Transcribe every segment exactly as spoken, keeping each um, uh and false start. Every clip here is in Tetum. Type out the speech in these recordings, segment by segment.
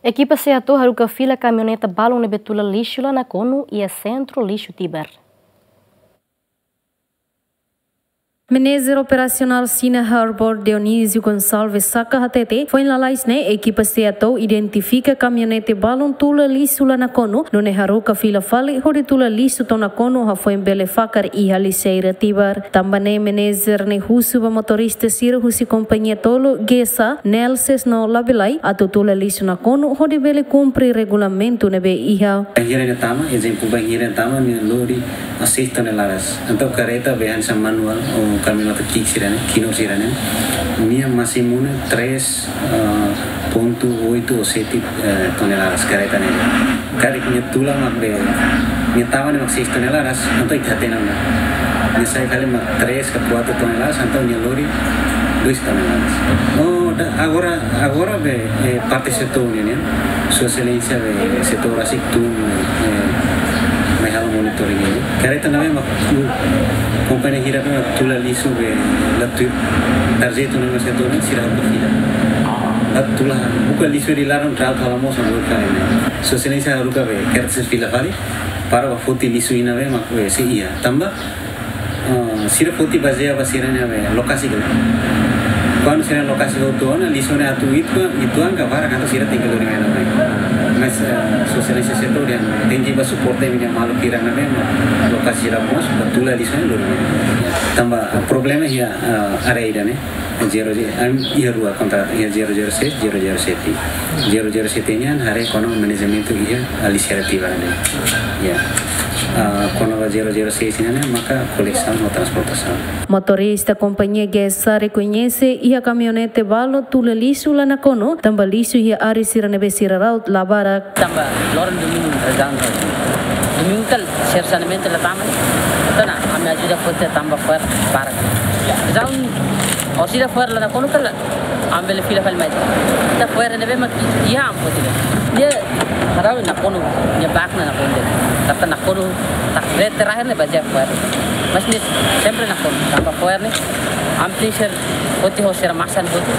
Ekipa SEATOU haruka fila kamioneta balun ne'ebé tula lixu la nakonu iha sentru lixu Tibar. Manager Operasionál Sina Harbour, Dionísio Gonçalves Saka, hatete, foin lalais ne'e ekipa SEATOU identifika kamioneta balun tula lixu la nakonu, nune'e haruka fila fali hodi tula lixu to'o nakonu hafoin bele fakar iha lixeira Tibar. Tanba ne'e manager ne'e husu ba motorista sira husi kompañia tolu, Gesa, Nelses no Labelai, atu tula lixu nakonu hodi bele kumpre regulamentu ne'ebé iha. Bainhira nia tama, ezemplu, bainhira nia tama, nia lori seis toneladas. Entaun kareta be hanesan manuál ou kamioneta ki'ik sira-ne'e, kinur sira-ne'e, nia másimu ne'e três, ah, ponto oito ou sete, eh, toneladas kareta ne'e. Karik nia tula mak be, nia tama ne'e mak seis toneladas, entaun ita hatene ona. Nia sai fali mak três ka kuatru toneladas, entaun nia lori dois toneladas. Oh, da, agora, agora be, eh, parte SEATOU nian, Sua Exelénsia be SEATOU rasik tun, eh, mai halo monitoring ne'e. Kareta ne'ebé mak, mm, kompañia hira be mak tula lixu be la tuir tarjetu ne'ebé SEATOU nian, sira haruka fila. La tula, buka lixu di laran, trau tala mos, ambil kali ne'e. Sua Exelénsia haruka be, kertas fila fali, para ba foti lixu ida be mak be sei iha. Tanba, ah, sira foti bazeia ba sira-nia be lokasi kala. Kuandu sira lokasi hotu ona, lixu ne'e atu uitoan, uitoan ka barak, entaun sira tenke lori mai ona. Mas, ah, Sua Exelénsia SEATOU dehan tenke ba suporta imi-nia maluk hirak ne'ebé mak lokasi sira mós, ba tula lixu ne'e lori mai. Tanba problema iha, ah, área ida-ne'e. Zero zero, ami iha rua kontratu, iha zero zero seis, zero zero sete. Zero zero sete nian haree kona-ba manajementu iha lixeira Tibar ne'e. Ya. Ah, kona-ba zero zero seis nian maka kolesaun no transportasaun. Motorista kompañia Gesa rekoñese iha kamioneta balun tula lixu la nakonu, tanba lixu iha área sira ne'ebé sira rauta la barak. Tanba loron domingu rezan. Domingu kala sira saneamentu la tama. Entaun ami ajuda foti tanba fo'er barak. Rezan o sira fo'er la nakonu kala, ami bele fila fali mai. Ita fo'er ne'ebé mak iha ami foti. Nia harau nakonu, nia bak ne'e nakonu. Kata nakonu, tak red terakhir ne'e bazeia fo'er. Mas nia sempre nakonu, tanba fo'er ne'e, ami tenke ser foti ho sira masan foti.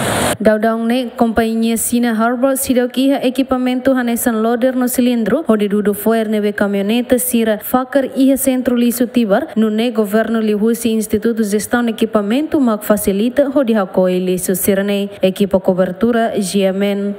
Daudaun ne'e, kompañia Sina Harbour seidauk iha ekipamentu hanesan loader no silindru, hodi dudu fo'er ne'ebé kamioneta sira fakar iha sentru lixu Tibar, nune'e governu liuhusi Institutu Jestaun Ekipamentu mak fasilita hodi hakoi lixu sira-ne'e. Ekipa kobertura, G M N.